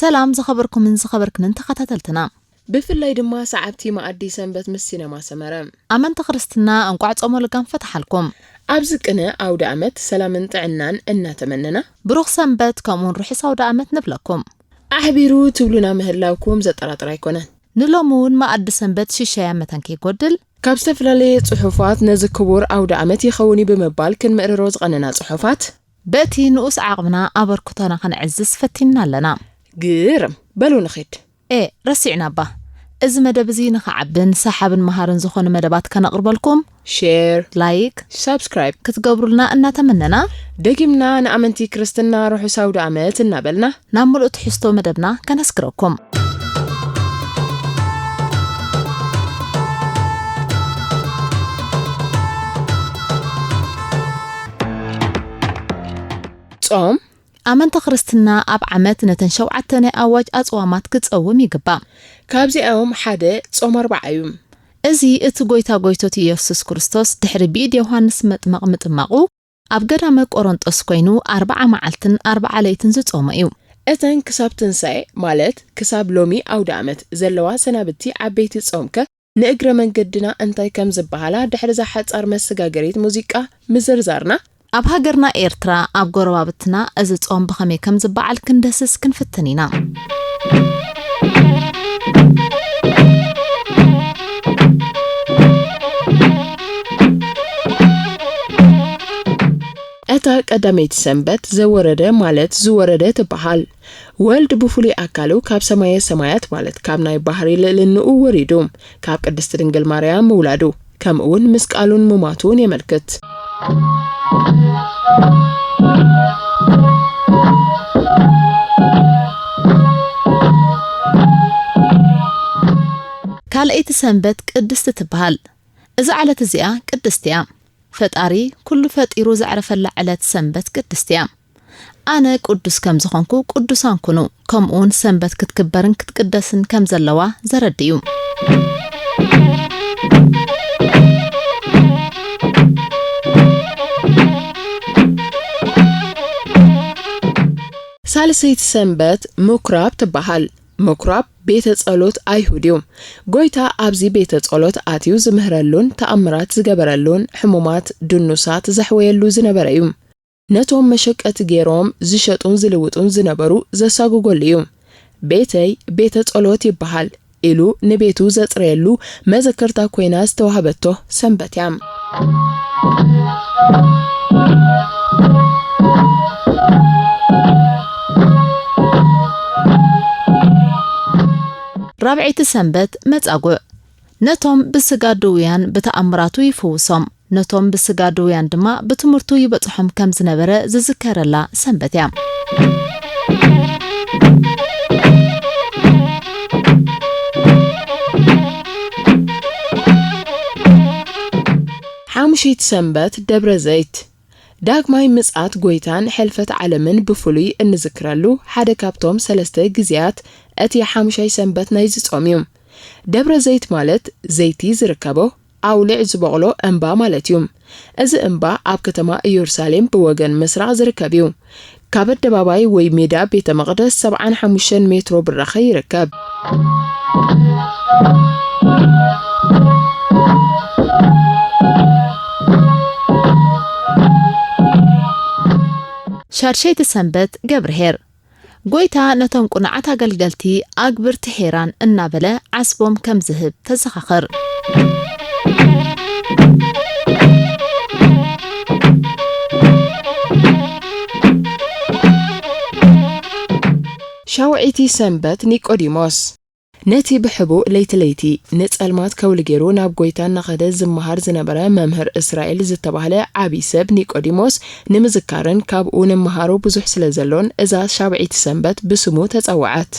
ሰላም ዝኸበርኩምን ዝኸበርክንን ተኸታተልትና። ብፍላይ ድማ ሰዓብቲ መኣዲ ሰንበት ምስ ሲነማ ሰመረ። ኣመንቲ ክርስትና እንቋዕ ጾመ ልጋም ፈትሓልኩም። ኣብዚ ቅነ ኣውደ ኣመት ሰላምን ጥዕናን እናተመነና። ብሩኽ ሰንበት ከምኡውን ርሑስ ኣውደ ኣመት ንብለኩም። ኣሕቢሩ ትብሉና ምህላውኩም ዘጠራጥር ኣይኮነን። ንሎሚ እውን መኣዲ ሰንበት ሽሻያ መታን ከይጎድል። ካብ ዝተፈላለየ ጽሑፋት ነዚ ክቡር ኣውደ ኣመት ይኸውን እዩ ብምባል ክንምእርሮ ዝቐነና ጽሑፋት። በቲ ንኡስ ዓቕምና ኣበርክቶና ከነዕዝዝ ፈቲንና ኣለና። ግርም። በሉ ንኺድ። ኤ፣ ረሲዕና እባ። እዚ መደብ እዚ ንኽዓብን ሰሓብን መሃርን ዝኾኑ መደባት ከነቕርበልኩም ሼር፣ ላይክ፣ ሳብስክራይብ ክትገብሩልና እናተመነና። ደጊምና ንኣመንቲ ክርስትና ርሑስ ኣውደ ኣመት እናበልና። ናብ ምሉእ ትሕዝቶ መደብና ከነስግረኩም። ጾም። ኣመንቲ ክርስትና ኣብ ዓመት ነተን ሸውዓተ ናይ ኣዋጅ ኣጽዋማት ክጸውም ይግባእ። ካብዚኣም ሓደ ጾም ኣርብዓ እዩ። እዚ እቲ ጎይታ ጎይቶት ኢየሱስ ክርስቶስ ድሕሪ ብኢድ ዮሃንስ መጥመቕ ምጥማቑ ኣብ ገዳመ ቆሮንጦስ ኮይኑ ኣርብዓ መዓልትን ኣርብዓ ለይትን ዝጾሞ እዩ። እተን ክሳብ ትንሳኤ ማለት ክሳብ ሎሚ ኣውደ ኣመት ዘለዋ ሰናብቲ ዓበይቲ ጾምከ ንእግረ መንገድና እንታይ ከም ዝበሃላ ድሕሪ እዛ ሓጻር መሰጋገሪት ሙዚቃ ምዝርዛርና። ኣብ ሃገርና ኤርትራ ኣብ ጎረባብትና እዚ ጾም ብኸመይ ከም ዝበዓል ክንደስስ ክንፍትን ኢና። እታ ቀዳመይቲ ሰንበት ዘወረደ ማለት ዝወረደ ትበሃል። ወልድ ብፍሉይ ኣካሉ ካብ ሰማየ ሰማያት ማለት ካብ ናይ ባህሪ ልዕልንኡ ወሪዱ ካብ ቅድስቲ ድንግል ማርያም ምውላዱ ከምኡውን ምስ ቃሉን ምማቱን የመልክት። ካልኣይቲ ሰንበት ቅድስቲ ትበሃል። እዛ ዕለት እዚኣ ቅድስቲ እያ። ፈጣሪ ኩሉ ፈጢሩ ዘዕረፈላ ዕለት ሰንበት ቅድስቲ እያ። ኣነ ቅዱስ ከም ዝኾንኩ ቅዱሳን ኩኑ፣ ከምኡውን ሰንበት ክትክበርን ክትቅደስን ከም ዘለዋ ዘረድእ እዩ። ሳልሰይቲ ሰንበት ምኩራብ ትበሃል። ምኩራብ ቤተ ጸሎት ኣይሁድ እዩ። ጎይታ ኣብዚ ቤተ ጸሎት ኣትዩ ዝምህረሉን ተኣምራት ዝገበረሉን ሕሙማት ድኑሳት ዘሕወየሉ ዝነበረ እዩ። ነቶም መሸቀቲ ገይሮም ዝሸጡን ዝልውጡን ዝነበሩ ዘሳጉጎሉ እዩ። ቤተይ ቤተ ጸሎት ይበሃል ኢሉ ንቤቱ ዘጽረየሉ መዘከርታ ኮይና ዝተዋህበቶ ሰንበት እያ። ራብዐይቲ ሰንበት መጻጉዕ። ነቶም ብስጋ ድውያን ብተኣምራቱ ይፍውሶም፣ ነቶም ብስጋ ድውያን ድማ ብትምህርቱ ይበጽሖም ከም ዝነበረ ዝዝከረላ ሰንበት እያ። ሓሙሸይቲ ሰንበት ደብረ ዘይት። ዳግማይ ምጽኣት ጎይታን ሕልፈት ዓለምን ብፍሉይ እንዝክረሉ ሓደ ካብቶም ሰለስተ ግዜያት እቲ ሓሙሻይ ሰንበት ናይዚ ጾም እዩ። ደብረ ዘይት ማለት ዘይቲ ዝርከቦ ኣውሊዕ ዝበቑሎ እምባ ማለት እዩ። እዚ እምባ ኣብ ከተማ ኢየሩሳሌም ብወገን ምስራቕ ዝርከብ እዩ። ካብ ኣደባባይ ወይ ሜዳ ቤተ መቕደስ ሰብዓን ሓሙሽተን ሜትሮ ብራኸ ይርከብ። ሻድሸይቲ ሰንበት ገብርኄር። ጎይታ ነቶም ቅኑዓት ኣገልገልቲ ኣግብርቲ ኄራን እናበለ ዓስቦም ከም ዝህብ ተዘኻኽር። ሻውዒቲ ሰንበት ኒቆዲሞስ። ነቲ ብሕቡእ ለይቲ ለይቲ ንጸልማት ከውሊ ገይሩ ናብ ጐይታ እናኸደ ዝመሃር ዝነበረ መምህር እስራኤል ዝተባህለ ዓቢ ሰብ ኒቆዲሞስ ንምዝካርን ካብኡ ንመሃሮ ብዙሕ ስለ ዘሎን እዛ ሻብዒቲ ሰንበት ብስሙ ተጸውዐት።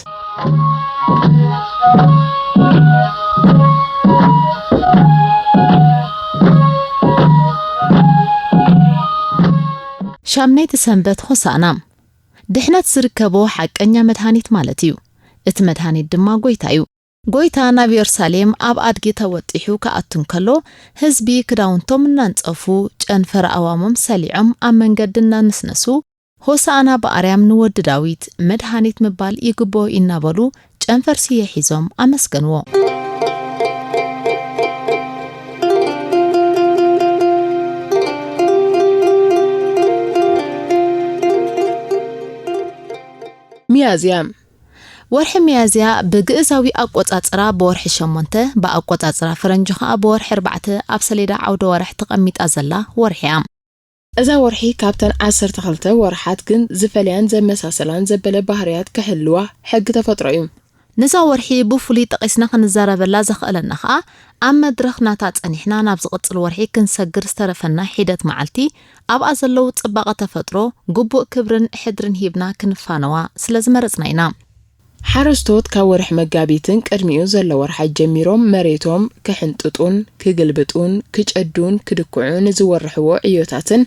ሻምነይቲ ሰንበት ሆሳዕና። ድሕነት ዝርከቦ ሓቀኛ መድሃኒት ማለት እዩ። እቲ መድሃኒት ድማ ጐይታ እዩ። ጐይታ ናብ የሩሳሌም ኣብ ኣድጊ ተወጢሑ ክኣቱ እንከሎ፣ ህዝቢ ክዳውንቶም እናንጸፉ፣ ጨንፈር ኣእዋሞም ሰሊዖም ኣብ መንገዲ እናነስነሱ፣ ሆሳዕና ብኣርያም ንወዲ ዳዊት መድሃኒት ምባል ይግብኦ እናበሉ ጨንፈር ስየ ሒዞም ኣመስገንዎ። ሚያዝያ። ወርሒ ሚያዝያ ብግእዛዊ ኣቆጻጽራ ብወርሒ ሸሞንተ፣ ብኣቆጻጽራ ፈረንጂ ኸኣ ብወርሒ ኣርባዕተ ኣብ ሰሌዳ ዓውደ ወርሕ ተቐሚጣ ዘላ ወርሒ እያ። እዛ ወርሒ ካብተን ዓሰርተ ክልተ ወርሓት ግን ዝፈልያን ዘመሳሰላን ዘበለ ባህርያት ክህልዋ ሕጊ ተፈጥሮ እዩ። ነዛ ወርሒ ብፍሉይ ጠቒስና ክንዛረበላ ዘኽእለና ኸኣ ኣብ መድረኽ ናታ ጸኒሕና ናብ ዝቕጽል ወርሒ ክንሰግር ዝተረፈና ሒደት መዓልቲ ኣብኣ ዘለዉ ጽባቐ ተፈጥሮ ግቡእ ክብርን ሕድርን ሂብና ክንፋነዋ ስለ ዝመረጽና ኢና። ሓረስቶት ካብ ወርሒ መጋቢትን ቅድሚኡ ዘሎ ወርሓት ጀሚሮም መሬቶም ክሕንጥጡን ክግልብጡን ክጨዱን ክድኩዑ ንዝወርሕዎ ዕዮታትን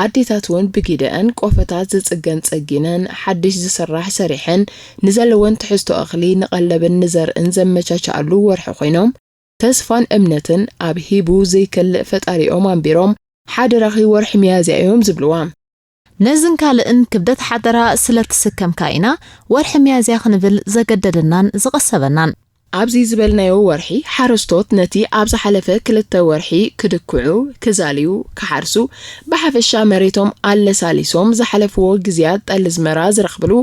ኣዴታት እውን ብጊደአን ቆፎታት ዝጽገን ጸጊነን ሓድሽ ዝስራሕ ሰሪሐን ንዘለወን ትሕዝቶ እኽሊ ንቐለብን ንዘርእን ዘመቻችኣሉ ወርሒ ኮይኖም ተስፋን እምነትን ኣብ ሂቡ ዘይከልእ ፈጣሪኦም ኣንቢሮም ሓደራኺ ወርሒ ሚያዝያ እዮም ዝብልዋ። ነዝን ካልእን ክብደት ሓደራ ስለ ትስከምካ ኢና ወርሒ ሚያዝያ ክንብል ዘገደደናን ዝቐሰበናን። ኣብዚ ዝበልናዮ ወርሒ ሓረስቶት ነቲ ኣብ ዝሓለፈ ክልተ ወርሒ ክድኩዑ፣ ክዛልዩ፣ ክሓርሱ፣ ብሓፈሻ መሬቶም ኣለሳሊሶም ዝሓለፍዎ ግዝያት ጠሊ ዝመራ ዝረኽብሉ፣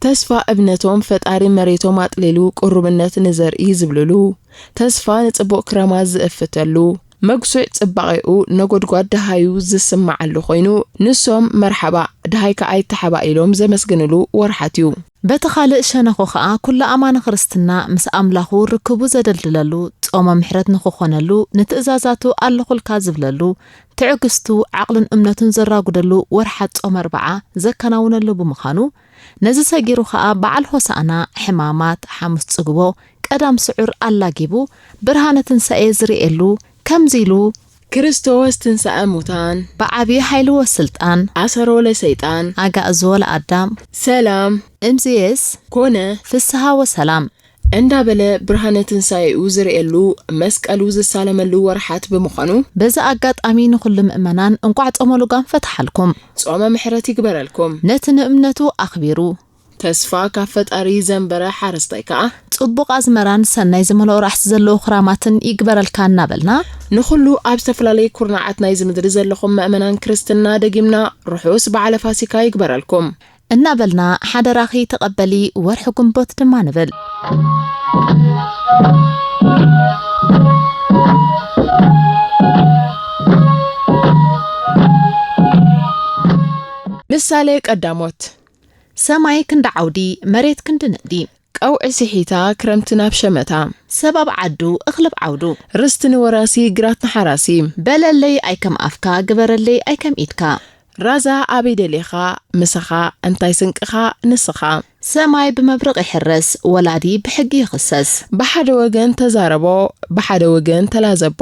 ተስፋ እምነቶም ፈጣሪ መሬቶም ኣጥሊሉ ቅሩብነት ንዘርኢ ዝብልሉ፣ ተስፋ ንጽቡቕ ክረማት ዝእፍተሉ፣ መጉስዕ ጽባቐኡ ነጎድጓድ ደሃዩ ዝስምዓሉ ኮይኑ፣ ንሶም መርሓባ፣ ደሃይካ ኣይተሓባእ ኢሎም ዘመስግንሉ ወርሓት እዩ። በቲ ካልእ ሸነኹ ኸኣ፣ ኩሉ ኣማኒ ክርስትና ምስ ኣምላኹ ርክቡ ዘደልድለሉ፣ ጾመ ምሕረት ንኽኾነሉ፣ ንትእዛዛቱ ኣለኹልካ ዝብለሉ፣ ትዕግስቱ፣ ዓቕሉን እምነቱን ዘራጉደሉ ወርሓት ጾመ ኣርብዓ ዘከናውነሉ ብምዃኑ፣ ነዚ ሰጊሩ ኸኣ በዓል ሆሳዕና ሕማማት፣ ሓሙስ ጽግቦ፣ ቀዳም ስዑር ኣላጊቡ ብርሃነ ትንሳኤ ዝርእየሉ፣ ከምዚ ኢሉ፣ ክርስቶስ ትንሳኤ ሙታን፣ ብዓቢ ሓይሊ ወስልጣን፣ ኣሰሮ ለሰይጣን፣ ኣጋእዞ ለኣዳም፣ ሰላም፣ እምዝየስ፣ ኮነ፣ ፍስሃ ወሰላም። እንዳበለ ብርሃነ ትንሳኤኡ ዝርእየሉ፣ መስቀሉ ዝሳለመሉ ወርሓት ብምዃኑ፣ በዚ ኣጋጣሚ ንኹሉ ምእመናን እንቋዕ ጾመ ልጓም ፈትሓልኩም። ጾመ ምሕረት ይግበረልኩም። ነቲ ንእምነቱ ኣኽቢሩ፣ ተስፋ ካብ ፈጣሪ ዘንበረ ሓረስታይ ከኣ፣ ጽቡቕ ኣዝመራን ሰናይ ዝመልኦ ራሕሲ ዘለዎ ክራማትን ይግበረልካ እናበልና፣ ንኹሉ ኣብ ዝተፈላለየ ኩርናዓት ናይዚ ምድሪ ዘለኹም ምእመናን ክርስትና ደጊምና ርሑስ በዓለ ፋሲካ ይግበረልኩም። እናበልና ሓደራኺ ተቐበሊ ወርሒ ግንቦት ድማ ንብል። ምሳሌ ቀዳሞት። ሰማይ ክንዲ ዓውዲ፣ መሬት ክንዲ ንእዲ። ቀውዒ ስሒታ፣ ክረምቲ ናብ ሸመታ። ሰብ ኣብ ዓዱ፣ እኽሊ ኣብ ዓውዱ። ርስቲ ንወራሲ፣ ግራት ንሓራሲ። በለለይ ኣይከም ኣፍካ፣ ግበረለይ ኣይከም ኢድካ። ራዛ ኣበይ ደሊኻ፣ ምሳኻ፣ እንታይ ስንቅኻ፣ ንስኻ። ሰማይ ብመብርቕ ይሕረስ፣ ወላዲ ብሕጊ ይኽሰስ። ብሓደ ወገን ተዛረቦ፣ ብሓደ ወገን ተላዘቦ።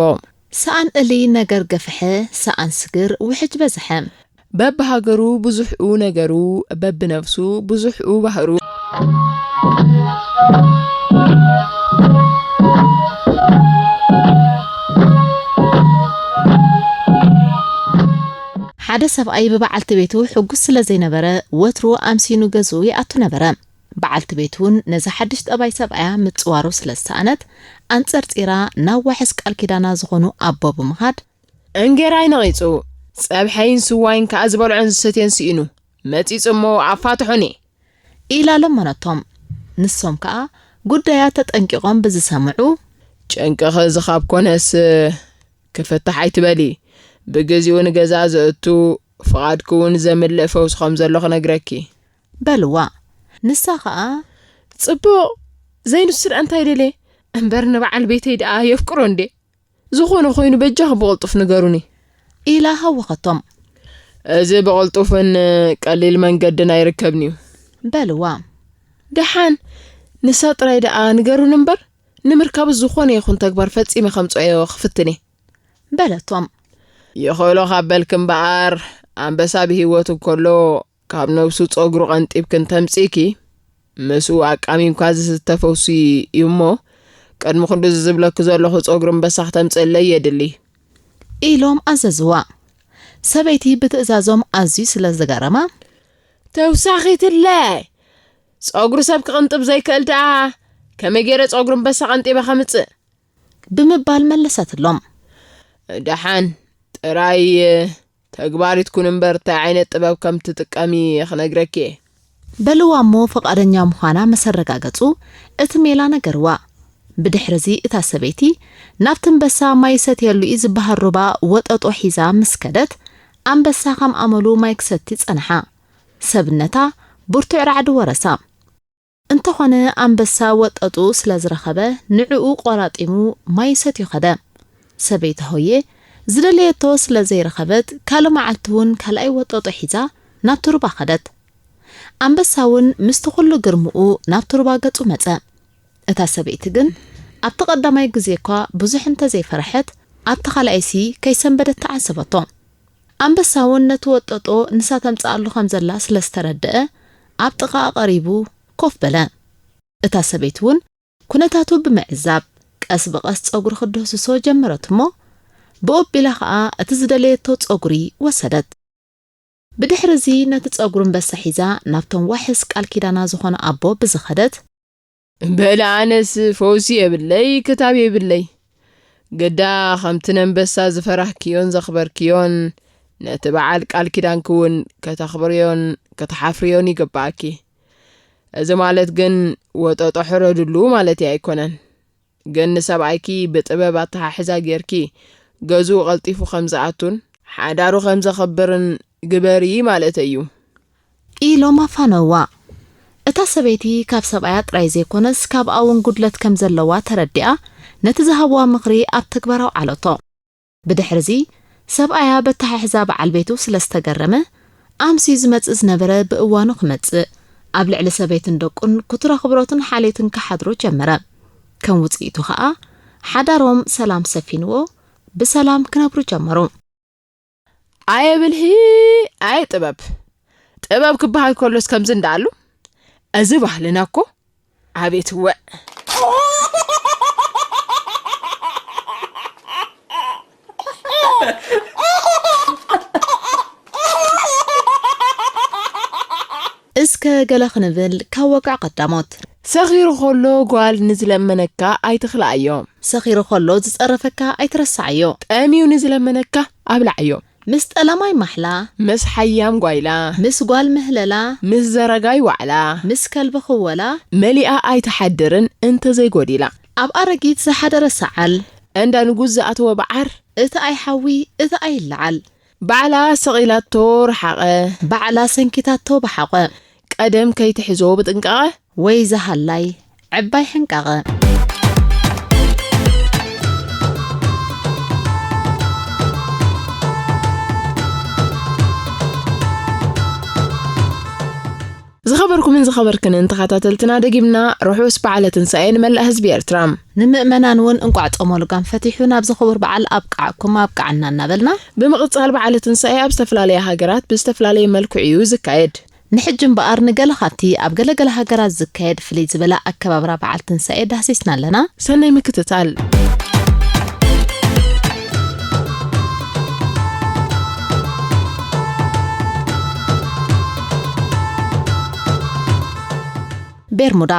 ሰኣን እሊ ነገር ገፍሐ፣ ሰኣን ስግር ውሕጅ በዝሐ። በብሃገሩ ብዙሕኡ ነገሩ፣ በብነፍሱ ብዙሕኡ ባህሩ። ሓደ ሰብኣይ ብበዓልቲ ቤቱ ሕጉስ ስለ ዘይነበረ፣ ወትሩ ኣምሲኑ ገዝኡ ይኣቱ ነበረ። በዓልቲ ቤቱ እውን ነዚ ሓድሽ ጠባይ ሰብኣያ ምጽዋሩ ስለ ዝሰኣነት፣ ኣንጸርጺራ ናብ ዋሕስ ቃል ኪዳና ዝኾኑ ኣቦ ብምኻድ፣ እንጌራይ ነቒጹ፣ ጸብሐይን ስዋይን ከኣ ዝበልዖን ዝሰትዮን ስኢኑ፣ መጺጹ እሞ ኣፋትሑኒ። ኢላ ለመነቶም። ንሶም ከኣ ጉዳያ ተጠንቂቖም ብዝሰምዑ፣ ጨንቅኺ እዚ ካብ ኮነስ ክፍታሕ ኣይትበሊ። ብግዚኡ ንገዛ ዘእቱ፣ ፍቓድኪ እውን ዘምልእ ፈውሲ ከም ዘሎ ክነግረኪ። በልዋ። ንሳ ኸኣ፣ ጽቡቕ፣ ዘይንሱ ደኣ እንታይ ደልየ? እምበር ንበዓል ቤተይ ደኣ የፍቅሮ እንዴ? ዝኾነ ኮይኑ በጃኹም ብቕልጡፍ ንገሩኒ። ኢላ ሃወኸቶም። እዚ ብቕልጡፍን ቀሊል መንገድን ኣይርከብን እዩ። በልዋ። ደሓን ንሳ ጥራይ ደኣ ንገሩኒ እምበር፣ ንምርካቡ ዝኾነ ይኹን ተግባር ፈጺመ ከምጽኦዮ ክፍትን እየ። በለቶም። ይኽእሎ ካብ በልኪ እምበኣር፣ ኣንበሳ ብህይወቱ እንከሎ ካብ ነብሱ ጸጉሩ ቀንጢብኪ እንተምጺእኪ፣ ምስኡ ኣቃሚምካ ዝስተ ፈውሲ እዩ እሞ፣ ቅድሚ ኩሉ እዚ ዝብለኪ ዘለኹ ጸጉሪ ኣንበሳ ክተምጽእለይ የድሊ። ኢሎም ኣዘዝዋ። ሰበይቲ ብትእዛዞም ኣዝዩ ስለ ዝገረማ፣ ተውሳኺትለ! ጸጉሪ ሰብ ክቕንጥብ ዘይክእል ደኣ ከመይ ገይረ ጸጉሪ ኣንበሳ ቀንጢበ ከምጽእ? ብምባል መለሰትሎም። ደሓን፣ ጥራይ ተግባሪት ኩን እምበር እንታይ ዓይነት ጥበብ ከም ትጥቀሚ ክነግረኪ እየ። በልዋ እሞ ፍቓደኛ ምዃና ምስ ኣረጋገጹ እቲ ሜላ ነገርዋ። ብድሕርዚ እታ ሰበይቲ ናብቲ ኣንበሳ ማይ ይሰትየሉ እዩ ዝበሃል ሩባ ወጠጦ ሒዛ ምስ ከደት፣ ኣንበሳ ከም ኣመሉ ማይ ክሰቲ ጸንሓ። ሰብነታ ብርቱዕ ራዕዲ ወረሳ። እንተኾነ ኣንበሳ ወጠጡ ስለ ዝረኸበ ንዕኡ ቆራጢሙ ማይ ሰትዩ ከደ። ሰበይቲ ሆየ ዝደለየቶ ስለ ዘይረኸበት ካልእ መዓልቲ እውን ካልኣይ ወጠጦ ሒዛ ናብቲ ሩባ ከደት። ኣንበሳ እውን ምስቲ ኩሉ ግርምኡ ናብቲ ሩባ ገጹ መጸ። እታ ሰበይቲ ግን ኣብቲ ቀዳማይ ግዜ እኳ ብዙሕ እንተዘይፈረሐት ኣብቲ ካልኣይሲ ከይሰንበደት ተዓዘበቶ። ኣንበሳ እውን ነቲ ወጠጦ ንሳ ተምጽኣሉ ከም ዘላ ስለ ዝተረድአ ኣብ ጥቓኣ ቀሪቡ ኮፍ በለ። እታ ሰበይቲ እውን ኩነታቱ ብምዕዛብ ቀስ ብቐስ ጸጉሪ ክትድህስሶ ጀመረት እሞ ብኡቢላ ኸኣ እቲ ዝደለየቶ ጸጉሪ ወሰደት። ብድሕሪ እዚ ነቲ ጸጉሪ ኣንበሳ ሒዛ ናብቶም ዋሕስ ቃል ኪዳና ዝኾነ ኣቦ ብዝኸደት። በለ ኣነስ ፈውሲ የብለይ ክታብ የብለይ። ግዳ ከምቲ ነንበሳ ዝፈራህክዮን ዘኽበርክዮን ነቲ በዓል ቃል ኪዳንኪ እውን ከተኽብርዮን ክትሓፍርዮን ይግብኣኪ። እዚ ማለት ግን ወጠጦ ሕረድሉ ማለት ኣይኮነን። ግን ንሰብኣይኪ ብጥበብ ኣተሓሕዛ ጌርኪ ገዝኡ ቀልጢፉ ከም ዝኣቱን ሓዳሩ ከም ዘኽብርን ግበሪ ማለት እዩ። ኢሎም ኣፋነውዋ። እታ ሰበይቲ ካብ ሰብኣያ ጥራይ ዘይኮነስ ካብኣ እውን ጉድለት ከም ዘለዋ ተረዲኣ ነቲ ዝሃብዋ ምኽሪ ኣብ ተግባር ኣውዓለቶ። ብድሕርዚ ሰብኣያ በተሓሕዛ በዓል ቤቱ ስለ ዝተገረመ ኣምስዩ ዝመጽእ ዝነበረ ብእዋኑ ክመጽእ ኣብ ልዕሊ ሰበይትን ደቁን ክቱር ኣኽብሮትን ሓልዮትን ክሓድሮ ጀመረ። ከም ውጽኢቱ ኸኣ ሓዳሮም ሰላም ሰፊንዎ ብሰላም ክነብሩ ጀመሩ። ኣየ ብልሂ፣ ኣየ ጥበብ። ጥበብ ክበሃል ከሎስ ከምዚ እንዳኣሉ፣ እዚ ባህልና እኮ ኣቤት ወዕ። እስከ ገለ ክንብል ካብ ወግዒ ቀዳሞት። ሰኺሩ ከሎ ጓል ንዝለመነካ ኣይትኽልኣዮ። ሰኺሩ ከሎ ዝጸረፈካ ኣይትረስዓዮ። ጠምዩ ንዝለመነካ ኣብልዓዮ። ምስ ጠላማይ ማሕላ። ምስ ሓያም ጓይላ። ምስ ጓል ምህለላ። ምስ ዘረጋይ ዋዕላ። ምስ ከልቢ ክወላ። መሊኣ ኣይትሓድርን እንተዘይጎዲላ። ኣብ ኣረጊት ዝሓደረ ሰዓል። እንዳ ንጉስ ዝኣተወ በዓር። እቲ ኣይሓዊ እቲ ኣይለዓል። ባዕላ ሰቒላቶ ረሓቐ። ባዕላ ሰንኪታቶ ብሓቐ። ቀደም ከይትሕዞ ብጥንቃቐ። ወይ ዝሃላይ ዕባይ ሕንቃቐ። ዝኸበርኩምን ዝኸበርክንን ተኸታተልትና፣ ደጊምና ርሑስ በዓለ ትንሳኤ ንመላእ ህዝቢ ኤርትራ። ንምእመናን እውን እንቋዕ ጾመ ልጓም ፈቲሑ ናብዚ ክቡር በዓል ኣብቅዓኩም ኣብቅዓና እናበልና፣ ብምቕጻል በዓለ ትንሳኤ ኣብ ዝተፈላለያ ሃገራት ብዝተፈላለየ መልክዑ እዩ ዝካየድ። ንሕጂ እምበኣር ንገለ ካብቲ ኣብ ገለገለ ሃገራት ዝካየድ ፍልይ ዝበለ ኣከባብራ በዓል ትንሳኤ ዳህሲስና ኣለና። ሰናይ ምክትታል። ቤርሙዳ።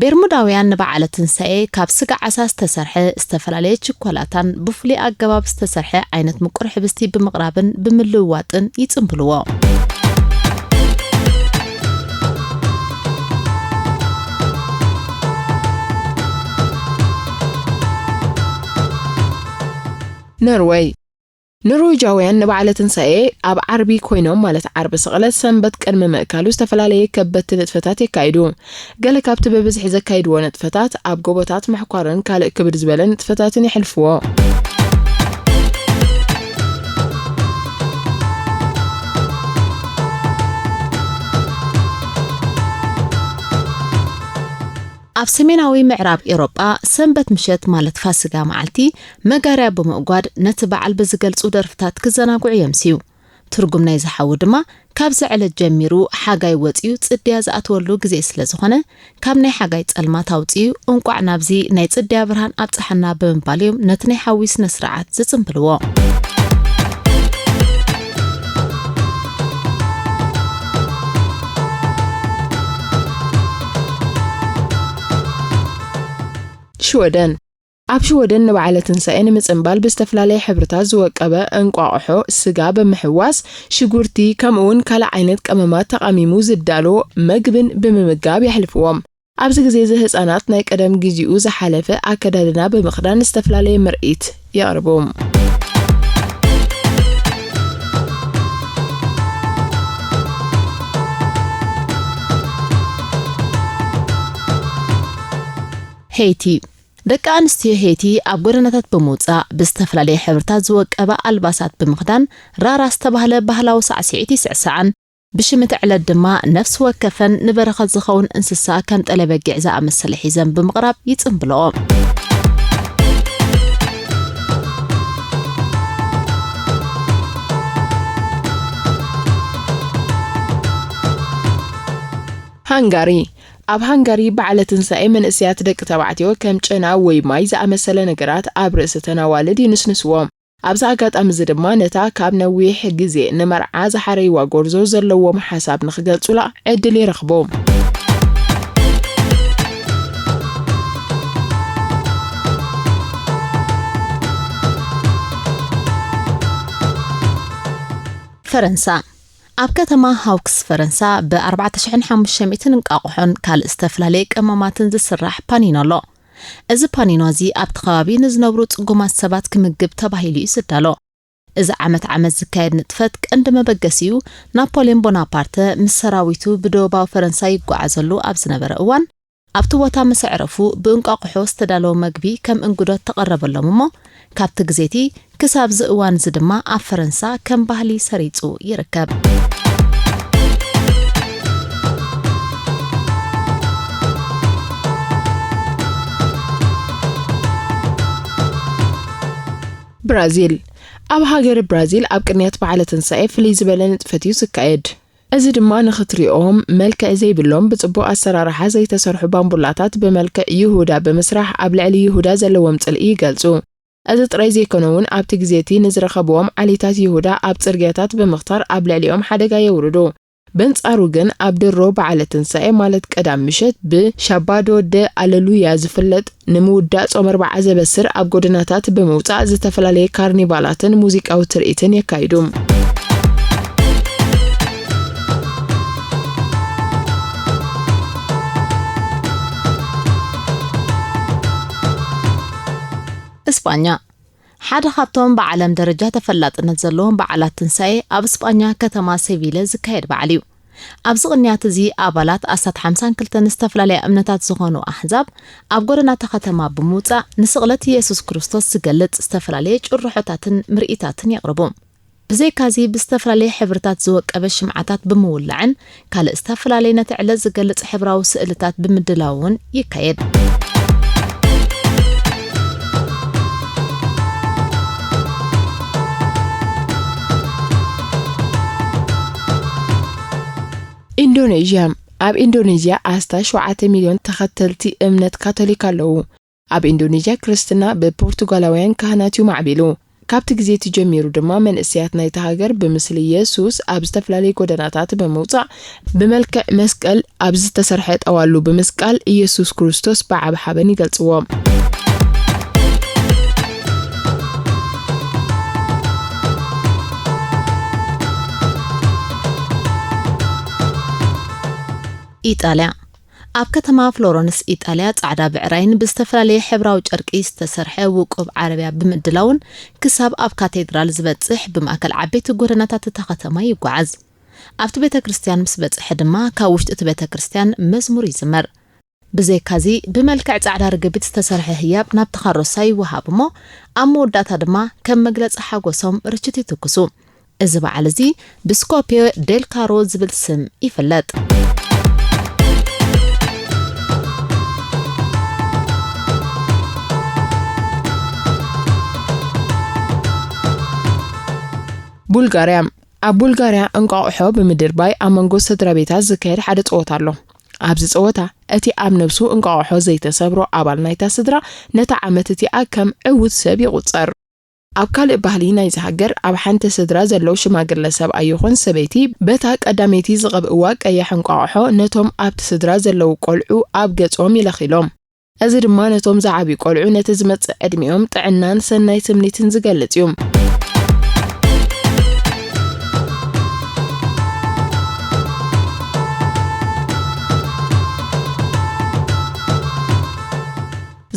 ቤርሙዳውያን ንበዓለ ትንሳኤ ካብ ስጋ ዓሳ ዝተሰርሐ ዝተፈላለየ ችኮላታን ብፍሉይ ኣገባብ ዝተሰርሐ ዓይነት ምቁር ሕብስቲ ብምቕራብን ብምልውዋጥን ይጽምብልዎ። ኖርወይ። ኖርዌጃውያን ንበዓለ ትንሳኤ ኣብ ዓርቢ ኮይኖም፣ ማለት ዓርቢ ስቕለት፣ ሰንበት ቅድሚ ምእካሉ ዝተፈላለየ ከበድቲ ንጥፈታት የካይዱ። ገለ ካብቲ ብብዝሒ ዘካይድዎ ንጥፈታት ኣብ ጎቦታት ምሕኳርን ካልእ ክብድ ዝበለ ንጥፈታትን የሕልፍዎ። ኣብ ሰሜናዊ ምዕራብ ኤውሮጳ ሰንበት ምሸት፣ ማለት ፋሲጋ መዓልቲ፣ መጋርያ ብምእጓድ ነቲ በዓል ብዝገልጹ ደርፍታት ክዘናግዑ የምስዩ። ትርጉም ናይዚ ሓዊ ድማ ካብዚ ዕለት ጀሚሩ ሓጋይ ወጺኡ ጽድያ ዝኣትወሉ ግዜ ስለ ዝኾነ፣ ካብ ናይ ሓጋይ ጸልማት ኣውጺኡ እንቋዕ ናብዚ ናይ ጽድያ ብርሃን ኣብጽሓና ብምባል እዮም ነቲ ናይ ሓዊ ስነ ስርዓት ዝጽምብልዎ። ሽወደን። ኣብ ሽወደን ንበዓለ ትንሳኤ ንምጽንባል ብዝተፈላለየ ሕብርታት ዝወቀበ እንቋቑሖ፣ ስጋ ብምሕዋስ ሽጉርቲ፣ ከምኡውን ካልእ ዓይነት ቀመማት ተቓሚሙ ዝዳሎ መግብን ብምምጋብ የሕልፍዎም። ኣብዚ ግዜ እዚ ህጻናት ናይ ቀደም ግዜኡ ዝሓለፈ ኣከዳድና ብምኽዳን ዝተፈላለየ ምርኢት የቕርቡ። ሄይቲ። ደቂ ኣንስትዮ ሄይቲ ኣብ ጎደናታት ብምውጻእ ብዝተፈላለየ ሕብርታት ዝወቀበ ኣልባሳት ብምኽዳን ራራ ዝተባህለ ባህላዊ ሳዕስዒት ይስዕስዓን፣ ብሽም እቲ ዕለት ድማ ነፍሲ ወከፈን ንበረኸት ዝኸውን እንስሳ ከም ጠለበጊዕ ዝኣመሰለ ሒዘን ብምቕራብ ይጽንብለኦ። ሃንጋሪ። ኣብ ሃንጋሪ በዓለ ትንሳኤ መንእሰያት ደቂ ተባዕትዮ ከም ጨና ወይ ማይ ዝኣመሰለ ነገራት ኣብ ርእሲ ተን ኣዋልድ ይንስንስዎም። ኣብዚ ኣጋጣሚ እዚ ድማ ነታ ካብ ነዊሕ ግዜ ንመርዓ ዝሓረይዋ ጎርዞ ዘለዎም ሓሳብ ንኽገልጹላ ዕድል ይረኽቡ። ፈረንሳ። ኣብ ከተማ ሃውክስ ፈረንሳ ብ ኣርባዕተ ሽሕን ሓሙሽተ ሚእትን እንቋቑሖን ካልእ ዝተፈላለየ ቀመማትን ዝስራሕ ፓኒኖ ኣሎ። እዚ ፓኒኖ እዚ ኣብቲ ከባቢ ንዝነብሩ ጽጉማት ሰባት ክምግብ ተባሂሉ እዩ ዝዳሎ። እዚ ዓመት ዓመት ዝካየድ ንጥፈት ቀንዲ መበገሲኡ ናፖልዮን ቦናፓርተ ምስ ሰራዊቱ ብደቡባዊ ፈረንሳ ይጓዓዘሉ ኣብ ዝነበረ እዋን፣ ኣብቲ ቦታ ምስ ኣዕረፉ ብእንቋቑሖ ዝተዳለወ መግቢ ከም እንግዶ ተቐረበሎም እሞ፣ ካብቲ ግዜቲ ክሳብ እዚ እዋን እዚ ድማ ኣብ ፈረንሳ ከም ባህሊ ሰሪጹ ይርከብ። ብራዚል። ኣብ ሃገረ ብራዚል ኣብ ቅንያት በዓለ ትንሳኤ ፍልይ ዝበለ ንጥፈት እዩ ዝካየድ። እዚ ድማ ንኽትሪኦም መልክዕ ዘይብሎም ብጽቡቕ ኣሰራርሓ ዘይተሰርሑ ባምቡላታት ብመልክዕ ይሁዳ ብምስራሕ ኣብ ልዕሊ ይሁዳ ዘለዎም ጽልኢ ይገልጹ። እዚ ጥራይ ዘይኮነ እውን ኣብቲ ግዜ እቲ ንዝረኸብዎም ዓሌታት ይሁዳ ኣብ ጽርግያታት ብምኽታር ኣብ ልዕሊኦም ሓደጋ የውርዱ። በንጻሩ ግን ኣብ ድሮ በዓለ ትንሳኤ ማለት ቀዳም ምሸት ብሻባዶ ደ ኣለሉያ ዝፍለጥ ንምውዳእ ጾም ኣርብዓ ዘበስር ኣብ ጎደናታት ብምውጻእ ዝተፈላለየ ካርኒቫላትን ሙዚቃዊ ትርኢትን የካይዱ። እስጳኛ። ሓደ ካብቶም ብዓለም ደረጃ ተፈላጥነት ዘለዎም በዓላት ትንሳኤ ኣብ እስጳኛ ከተማ ሴቪለ ዝካየድ በዓል እዩ። ኣብዚ ቅንያት እዚ ኣባላት ኣስታት ሓምሳን ክልተን ዝተፈላለያ እምነታት ዝኾኑ ኣሕዛብ ኣብ ጎደናታ ከተማ ብምውጻእ ንስቕለት ኢየሱስ ክርስቶስ ዝገልጽ ዝተፈላለየ ጭርሖታትን ምርኢታትን የቕርቡ። ብዘይካዚ ብዝተፈላለየ ሕብርታት ዝወቀበ ሽምዓታት ብምውላዕን ካልእ ዝተፈላለየ ነቲ ዕለት ዝገልጽ ሕብራዊ ስእልታት ብምድላው እውን ይካየድ። ኢንዶኔዥያ። ኣብ ኢንዶኔዥያ ኣስታት ሸውዓተ ሚልዮን ተኸተልቲ እምነት ካቶሊክ ኣለዉ። ኣብ ኢንዶኔዥያ ክርስትና ብፖርቱጋላውያን ካህናት እዩ ማዕቢሉ። ካብቲ ግዜ እቲ ጀሚሩ ድማ መንእሰያት ናይታ ሃገር ብምስሊ የሱስ ኣብ ዝተፈላለዩ ጎደናታት ብምውጻእ ብመልክዕ መስቀል ኣብ ዝተሰርሐ ጠዋሉ ብምስቃል ኢየሱስ ክርስቶስ ብዓቢ ሓበን ይገልጽዎ። ኢጣልያ። ኣብ ከተማ ፍሎረንስ ኢጣልያ ጻዕዳ ብዕራይን ብዝተፈላለየ ሕብራዊ ጨርቂ ዝተሰርሐ ውቁብ ዓረብያ ብምድላውን ክሳብ ኣብ ካቴድራል ዝበጽሕ ብማእከል ዓበይቲ ጎደናታት እታ ከተማ ይጓዓዝ። ኣብቲ ቤተ ክርስቲያን ምስ በጽሐ ድማ ካብ ውሽጢ እቲ ቤተ ክርስቲያን መዝሙር ይዝመር። ብዘይካዚ ብመልክዕ ጻዕዳ ርግቢት ዝተሰርሐ ህያብ ናብቲ ካሮሳ ይወሃብ እሞ ኣብ መወዳእታ ድማ ከም መግለጺ ሓጎሶም ርችት ይትኩሱ። እዚ በዓል እዚ ብስኮፒዮ ዴል ካሮ ዝብል ስም ይፍለጥ። ቡልጋርያ። ኣብ ቡልጋርያ እንቋቑሖ ብምድርባይ ኣብ መንጎ ስድራ ቤታት ዝካየድ ሓደ ጸወታ ኣሎ። ኣብዚ ጸወታ እቲ ኣብ ነብሱ እንቋቑሖ ዘይተሰብሮ ኣባል ናይታ ስድራ ነታ ዓመት እቲኣ ከም ዕዉት ሰብ ይቑጸር። ኣብ ካልእ ባህሊ ናይዚ ሃገር፣ ኣብ ሓንቲ ስድራ ዘለዉ ሽማግለ ሰብኣይ ይኹን ሰበይቲ፣ በታ ቀዳመይቲ ዝቐብእዋ ቀያሕ እንቋቑሖ ነቶም ኣብቲ ስድራ ዘለዉ ቆልዑ ኣብ ገጾም ይለኺሎም። እዚ ድማ ነቶም ዝዓብዩ ቆልዑ ነቲ ዝመጽእ ዕድሚኦም ጥዕናን ሰናይ ትምኒትን ዝገልጽ እዩ።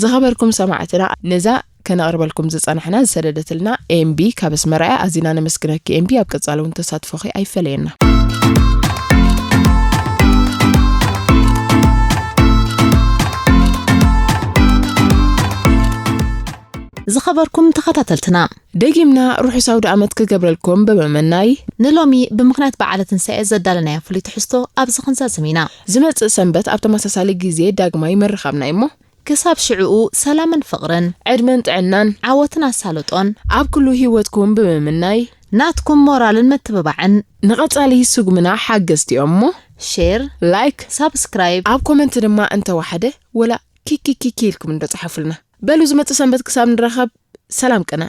ዝኸበርኩም ሰማዕትና፣ ነዛ ከነቕርበልኩም ዝጸናሕና ዝሰደደትልና ኤምቢ ካብ ኣስመራ እያ። ኣዚና ነመስግነኪ ኤምቢ፣ ኣብ ቀጻሊ እውን ተሳትፎኺ ኣይፈለየና። ዝኸበርኩም ተኸታተልትና፣ ደጊምና ርሑስ ኣውደ ኣመት ክገብረልኩም ብምምናይ፣ ንሎሚ ብምኽንያት በዓለ ትንሳኤ ዘዳለናዮ ፍሉይ ትሕዝቶ ኣብዚ ክንዛዝም ኢና። ዝመጽእ ሰንበት ኣብ ተመሳሳሊ ግዜ ዳግማይ ምርኻብና እሞ፣ ክሳብ ሽዕኡ ሰላምን ፍቕርን፣ ዕድመን ጥዕናን፣ ዓወትን ኣሳልጦን ኣብ ኩሉ ህይወትኩም ብምምናይ፣ ናትኩም ሞራልን ምትብባዕን፣ ንቐጻሊ ስጉምና ሓገዝቲ እዮም እሞ፣ ሼር፣ ላይክ፣ ሳብስክራይብ፣ ኣብ ኮመንት ድማ እንተወሓደ ወላ ኪኪኪኪ ኢልኩም እንዶ ጸሓፉልና። በሉ ዝመጽእ ሰንበት ክሳብ ንራኸብ ሰላም ቅነ።